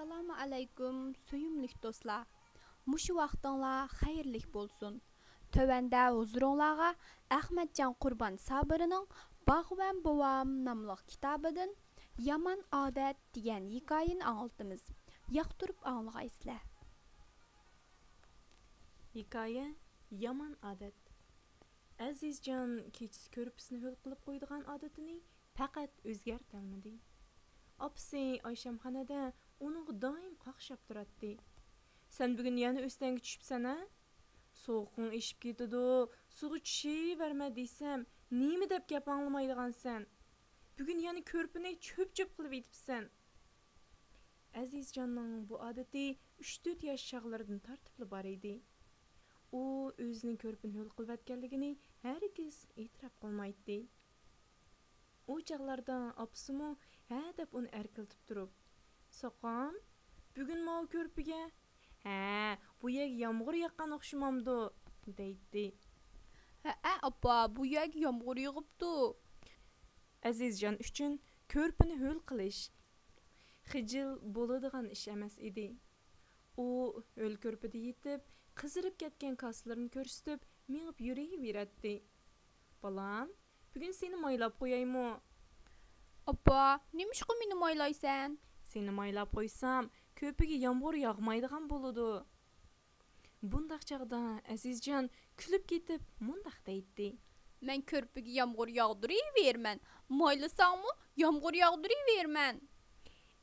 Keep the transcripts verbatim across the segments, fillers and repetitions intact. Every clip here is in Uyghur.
ئەسسالامۇ ئەلەيكۇم، سۆيۈملۈك دوستلار. مۇشۇ ۋاقتىڭلار خەيرلىك بولسۇن. تۆۋەندە ھۇزۇرۇڭلارغا ئەخمەتجان قۇربان سابىرىنىڭ باغۋەن بوۋام ناملىق كىتابىدىن يامان ئادەت دېگەن ھېكايىنى ئاڭلىتىمىز. ياقتۇرۇپ ئاڭلىغايسىلەر. ھېكايە، يامان ئادەت. ئەزىزجان كېچىسى كۆرپىسىنى ھۆل قىلىپ قويىدىغان ئادىتىنى پەقەت ئۆزگەرتەلمىدى. ئاپىسى ئايشەمخان ھەدە ئۇنىڭغا دائىم قاقشاپ تۇراتتى. «سەن بۈگۈن يەنە ئۆستەڭگە چۈشۈپسەن ھە؟ سوغۇقۇڭ ئېشىپ كېتىدۇ، سۇغا چۈشۈۋەرمە دېسەم، نېمە دەپ گەپ ئاڭلىمايدىغانسەن؟ بۈگۈن يەنە كۆرپىنى چۆپ-چۆپ قىلىۋېتىپسەن.» ئەزىزجاننىڭ بۇ ئادىتى ئۈچ-تۆت ياش چاغلىرىدىن تارتىپلا بار ئىدى. ئۇ ئۆزىنىڭ كۆرپىنى ھۆل قىلىۋەتكەنلىكىنى ھەرگىز ئېتىراپ قىلمايتتى. ئۇ چاغلاردا ئاپىسىمۇ ھە دەپ ئۇنى ئەركىلىتىپ تۇرۇپ، «ساقام، بۈگۈن ماۋۇ كۆرپىگە، ھە، بۇ يەرگە يامغۇر ياغقان ئوخشىمامدۇ؟» دەيتتى. «ھەئە، ئاپا، بۇ يەرگە يامغۇر يېغىپتۇ.» ئەزىزجان ئۈچۈن كۆرپىنى ھۆل قىلىش خىجىل بولىدىغان ئىش ئەمەس ئىدى. ئۇ ھۆل كۆرپىدە يېتىپ، قىزىرىپ كەتكەن كاسىلىرىنى كۆرسىتىپ، مېڭىپ يۈرۈۋېرەتتى. «بالام، بۈگۈن سېنى مايلاپ قويايمۇ؟» «ئاپا، نېمىشقا مېنى مايلايسەن؟» «سېنى مايلاپ قويسام، كۆرپىگە يامغۇر ياغمايدىغان بولىدۇ.» بۇنداق چاغدا ئەزىزجان كۈلۈپ كېتىپ مۇنداق دەيتتى. «مەن كۆرپىگە يامغۇر ياغدۇرۇۋېرىمەن، مايلىساڭمۇ يامغۇر ياغدۇرۇۋېرىمەن.»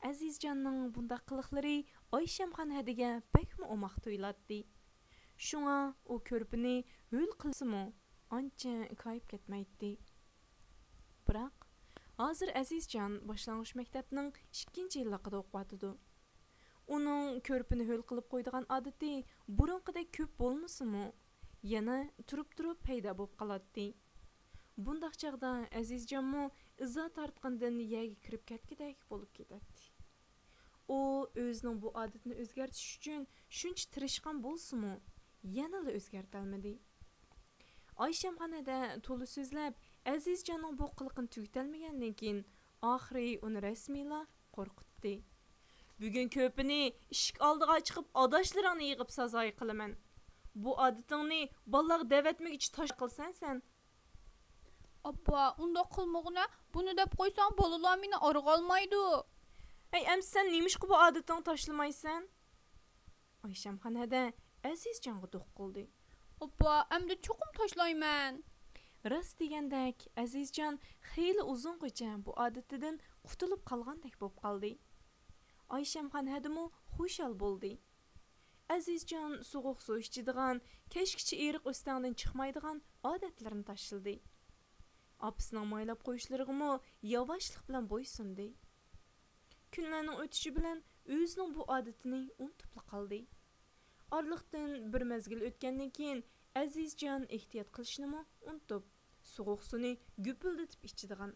ئەزىزجاننىڭ بۇنداق قىلىقلىرى ئايشەمخان ھەدىگە بەكمۇ ئوماق تۇيۇلاتتى. شۇڭا ئۇ كۆرپىنى ھۆل قىلسىمۇ ئانچە كايىپ كەتمەيتتى. بىراق، ھازىر ئەزىزجان باشلانغۇچ مەكتەپنىڭ ئىككىنچى يىللىقىدا ئوقۇۋاتىدۇ. ئۇنىڭ كۆرپىنى ھۆل قىلىپ قويىدىغان ئادىتى بۇرۇنقىدەك كۆپ بولمىسىمۇ، يەنە تۇرۇپ-تۇرۇپ پەيدا بولۇپ قالاتتى. بۇنداق چاغدا ئەزىزجانمۇ ئىزا تارتقىنىدىن يەرگە كىرىپ كەتكۈدەك بولۇپ كېتەتتى. ئۇ ئۆزىنىڭ بۇ ئادىتىنى ئۆزگەرتىش ئۈچۈن شۇنچە تىرىشقان بولسىمۇ، يەنىلا ئۆزگەرتەلمىدى. ئايشەمخان ھەدە تولا سۆزلەپ، ئەزىزجاننىڭ بۇ قىلىقىنى تۈگىتەلمىگەندىن كېيىن، ئاخىرى ئۇنى رەسمىيلا قورقۇتتى. «بۈگۈن كۆرپىنى ئىشىك ئالدىغا چىقىپ، ئاداشلىرىڭنى يىغىپ سازايى قىلىمەن. بۇ ئادىتىڭنى بالىلارغا دەۋەتمىگۈچە تاش قىلىسەن سەن.» «ئاپا، ئۇنداق قىلمىغىنە، بۇنى دەپ قويساڭ بالىلار مېنى ئارىغا ئالمايدۇ.» «ھەي، ئەمسە سەن نېمىشقا بۇ ئادىتىڭنى تاشلىمايسەن؟» ئايشەمخان ھەدە ئەزىزجانغا دوق قىلدى. «ئاپا، ئەمدى چوقۇم تاشلايمەن.» راست دېگەندەك، ئەزىزجان خېلى ئۇزۇنغىچە بۇ ئادىتىدىن قۇتۇلۇپ قالغاندەك بولۇپ قالدى. ئايشەمخان ھەدىمۇ خۇشال بولدى. ئەزىزجان سوغۇق سۇ ئىچىدىغان، كەچكىچە ئېرىق ئۆستەڭدىن چىقمايدىغان ئادەتلىرىنى تاشلىدى. ئاپىسىنىڭ مايلاپ قويۇشلىرىغىمۇ ياۋاشلىق بىلەن بويسۇندى. كۈنلەرنىڭ ئۆتۈشى بىلەن ئۆزىنىڭ بۇ ئادىتىنى ئۇنتۇپلا قالدى. ئارىلىقتىن بىر مەزگىل ئۆتكەندىن كېيىن، ئەزىزجان ئېھتىيات قىلىشنىمۇ ئۇنتۇپ، سوغۇق سۇنى گۈپۈلدىتىپ ئىچىدىغان،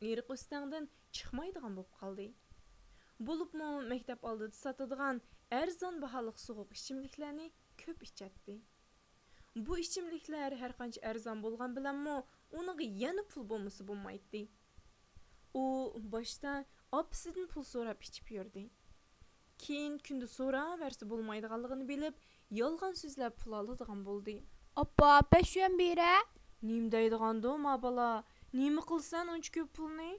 ئېرىق ئۆستەڭدىن چىقمايدىغان بولۇپ قالدى. بولۇپمۇ مەكتەپ ئالدىدا ساتىدىغان ئەرزان باھالىق سوغۇق ئىچىملىكلەرنى كۆپ ئىچەتتى. بۇ ئىچىملىكلەر ھەرقانچە ئەرزان بولغان بىلەنمۇ، ئۇنىڭغا يەنە پۇل بولمىسا بولمايتتى. ئۇ باشتا ئاپىسىدىن پۇل سوراپ ئىچىپ يۈردى. كېيىن كۈندە سوراۋەرسە بولمايدىغانلىقىنى بىلىپ، يالغان سۆزلەپ پۇل ئالىدىغان بولدى. «ئاپا، بەش يۈەن بېرە.» «نېمە دەيدىغاندۇ ما بالا؟ نېمە قىلىسەن ئۇنچە كۆپ پۇلنى؟»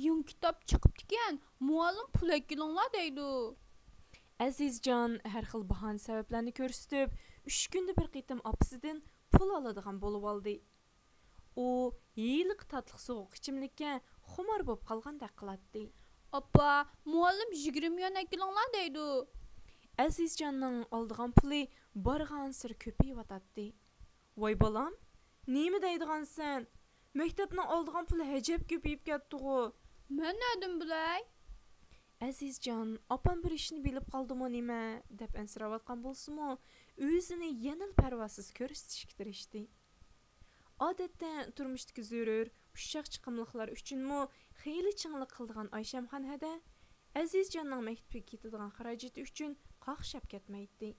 «يېڭى كىتاب چىقىپتىكەن، مۇئەللىم پۇل ئەكېلىڭلار دەيدۇ.» ئەزىزجان ھەر خىل باھانە سەۋەبلەرنى كۆرسىتىپ، ئۈچ كۈندە بىر قېتىم ئاپىسىدىن پۇل ئالىدىغان بولۇۋالدى. ئۇ ھېلىقى تاتلىق سوغۇق ئىچىملىككە خۇمار بولۇپ قالغاندەك قىلاتتى. «ئاپا، مۇئەللىم يىگىرمە يۈەن ئەكېلىڭلار دەيدۇ.» ئەزىزجاننىڭ ئالىدىغان پۇلى بارغانسېرى كۆپىيىۋاتاتتى. «ۋاي بالام، نېمە دەيدىغانسەن؟ مەكتەپنىڭ ئالىدىغان پۇلى ئەجەب كۆپىيىپ كەتتىغۇ.» «مەن نەدىن بىلەي؟» ئەزىزجان ئاپام بىر ئىشنى بىلىپ قالدىمۇ نېمە دەپ ئەنسىرەۋاتقان بولسىمۇ، ئۆزىنى يەنىلا پەرۋاسىز كۆرسىتىشكە تىرىشتى. ئادەتتە تۇرمۇشتىكى زۆرۈر، ئۇششاق چىقىملىقلار ئۈچۈنمۇ خېلى چىڭلىق قىلىدىغان ئايشەمخان ھەدە ئەزىزجاننىڭ مەكتىپىگە كېتىدىغان خىراجىتى ئۈچۈن قاقشاپ كەتمەيتتى.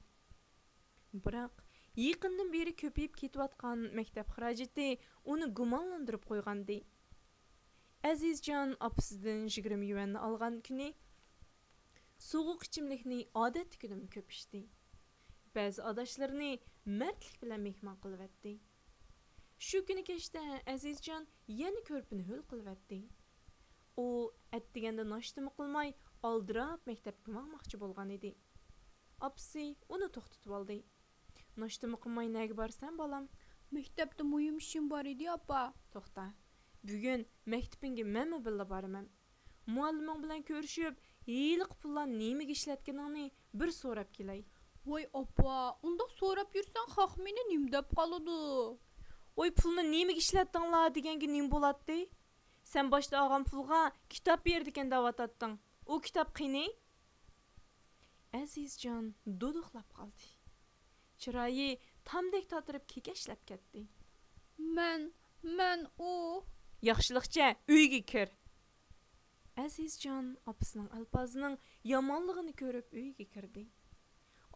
بىراق، يېقىندىن بېرى كۆپىيىپ كېتىۋاتقان مەكتەپ خىراجىتى ئۇنى گۇمانلاندۇرۇپ قويغانىدى. ئەزىزجان ئاپىسىدىن يىگىرمە يۈەننى ئالغان كۈنى، سوغۇق ئىچىملىكنى ئادەتتىكىدىنمۇ كۆپ ئىچتى. بەزى ئاداشلىرىنى مەردلىك بىلەن مېھمان قىلىۋەتتى. شۇ كۈنى كەچتە ئەزىزجان يەنە كۆرپىنى ھۆل قىلىۋەتتى. ئۇ ئەتىگەندە ناشتىمۇ قىلماي، ئالدىراپ مەكتەپكە ماڭماقچى بولغان ئىدى. ئاپىسى ئۇنى توختىتىۋالدى. ناشتىمۇ قىلماي نەگە بارىسەن، بالام؟ مەكتەپتە مۇھىم ئىشىم بار ئىدى، ئاپا. توختا. بۈگۈن مەكتىپىڭگە مەنمۇ بىللە بارىمەن. مۇئەللىمىڭ بىلەن كۆرۈشۈپ، ھېلىقى پۇللارنى نېمىگە ئىشلەتكىنىڭنى بىر سوراپ كېلەي. ۋاي ئاپا، ئۇنداق سوراپ يۈرسەڭ خەق مېنى نېمە دەپ قالىدۇ؟ ۋاي، پۇلنى نېمىگە ئىشلەتتىڭلار دېگەنگە نېمە بولاتتى؟ سەن باشتا ئالغان پۇلغا كىتاب بېرىدىكەن دەۋاتاتتىڭ. ئۇ كىتاب قېنى؟ ئەزىزجان دۇدۇقلاپ قالدى. چىرايى تامدەك تاتىرىپ كېكەچلەپ كەتتى. مەن، مەن ئۇ. ياخشىلىقچە ئۆيگە كىر. ئەزىزجان ئاپىسىنىڭ ئەلپازىنىڭ يامانلىقىنى كۆرۈپ ئۆيگە كىردى.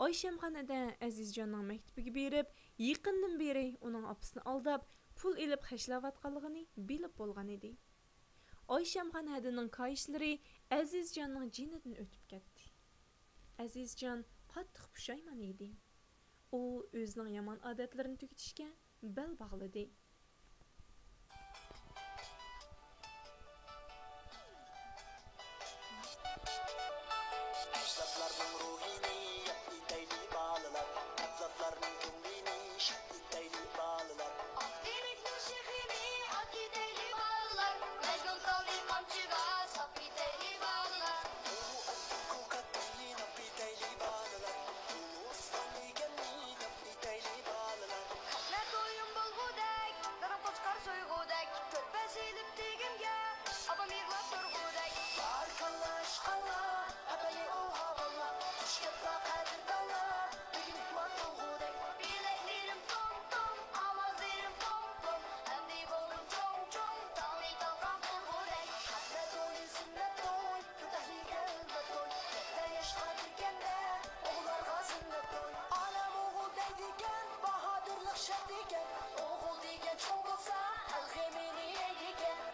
ئايشەمخانىدە ئەزىزجاننىڭ مەكتىپىگە بېرىپ، يېقىندىن بېرى ئۇنىڭ ئاپىسىنى ئالداپ، پۇل ئېلىپ خەجلەۋاتقانلىقىنى بىلىپ بولغان ئىدى. ئايشەمخان ھەدىنىڭ كاھىشلىرى ئەزىزجاننىڭ جېنىدىن ئۆتۈپ كەتتى. ئەزىزجان قاتتىق پۇشايمان يېدى. ئۇ ئۆزىنىڭ يامان ئادەتلىرىنى تۈگىتىشكە بەل باغلىدى. ئەجدادلارنىڭ روھىنى ياد ئېتەيلى، بالىلار. ئەجدادلارنىڭ كۆڭلىنى شاد ئېتەيلى، بالىلار. ئاق تېرىكنىڭ شېخىنى ئاق ئېتەيلى، بالىلار. مەجنۇن تالنى قامچىغا ساپ ئېتەيلى، بالىلار. ئۇلۇغ ئەپتىكۇ كاتتىنى ناپ ئېتەيلى، بالىلار. ئۇلۇغ ئۇستام دېگەننى ناپ ئېتەيلى، بالىلار. خەتنە تويۇم بولغۇدەك، دادام قوچقار سويغۇدەك، كۆرپە سېلىپ تېگىمگە، ئاپام يىغلاپ تۇرغۇدەك. بارىكاللا، ئىشقاللا، ئەپەندى ئوغا باللا، خۇش گەپلا قەدىردانلا، بۈگۈنلۈك مانا تۇغۇدەك. بىلەكلىرىم توم توم، ئاۋازلىرىم پوم پوم، ئەمدى بولدۇم چوڭ چوڭ، تاڭنى تالقان قىلغۇدەك. خەتنە تويى سۈننەت توي، كۆتەكلىگەن ئۈممەت توي، كەتتە ياشقا كىرگەندە، ئوغۇللارغا سۈننەت توي. ئالەم ئوغۇل دەيدىكەن، باھادىرلىق شەرت ئىكەن، ئوغۇل دېگەن چوڭ بولسا، ئەل غېمىنى يەيدىكەن.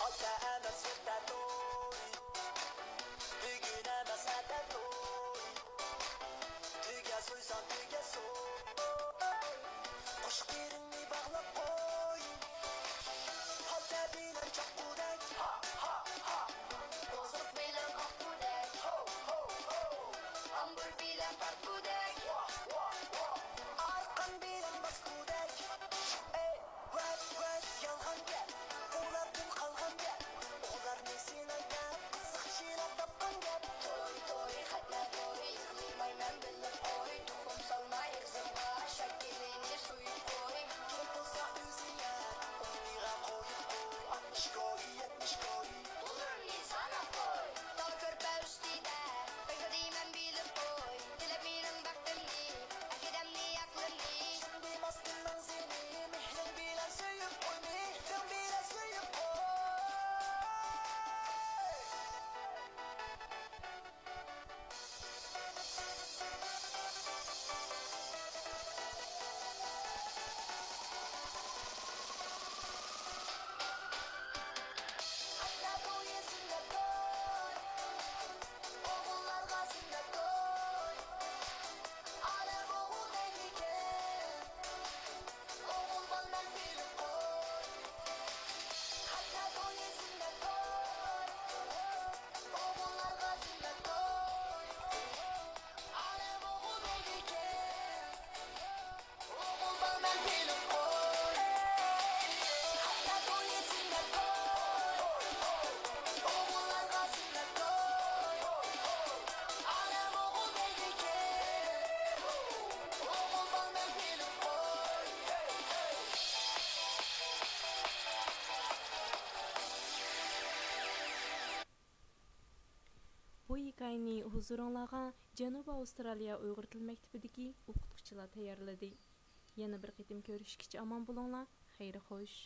ئاتا ئەمەس يەردە توي، بۈگۈن ئەمەس ئەتە توي، تۆگە سويساڭ تۆگە سوي، قوشۇق تېرىڭنى باغلاپ قوي. پالتا بىلەن چاققۇدەك، ھا، ھا، ھا. قوزۇق بىلەن ئاققۇدەك، ھو، ھو، ھو. ئامبۇر بىلەن تارتقۇدەك، ۋا، ۋا، ۋا. ئارقان بىلەن باسقۇدەك، ئەي، ۋەت، ۋەت، يالغان گەپ. ئۇلاردىن قالغان گەپ. ئۇلارنى سىنايمەن، قىزىقچىلار تاپقان گەپ. توي، توي، خەتنە توي، يىغلىمايمەن، بىلىپ قوي. تۇخۇم سالما ئېغىزىڭغا، شاكىلىنى سويۇپ قوي. كىم بولسا ئۆزى يار، ئورنىغا قويۇپ قوي. ئاتمىش كوي، يەتمىش كوي. بۇلۇرنى ساناپ قوي. تا كۆرپە ئۈستىدە، بەك دېمەم بىلىپ قوي. تىلەپ مېنىڭ بەختىمنى، ئەكىدەمنى ئەقلىمنى. شۇندىماستىن مەڭزىنى، مېھرىڭ بىلەن سۆيۈپ قوي، مېھرىڭ بىلەن سۆيۈپ قوي. بۇ ھېكايىنى ھۇزۇرۇڭلارغا جەنۇبىي ئاۋسترالىيە ئۇيغۇر تىل مەكتىپىدىكى ئوقۇتقۇچىلار تەييارلىدى. يەنە بىر قېتىم كۆرۈشكىچە ئامان بولۇڭلار، خەير خوش.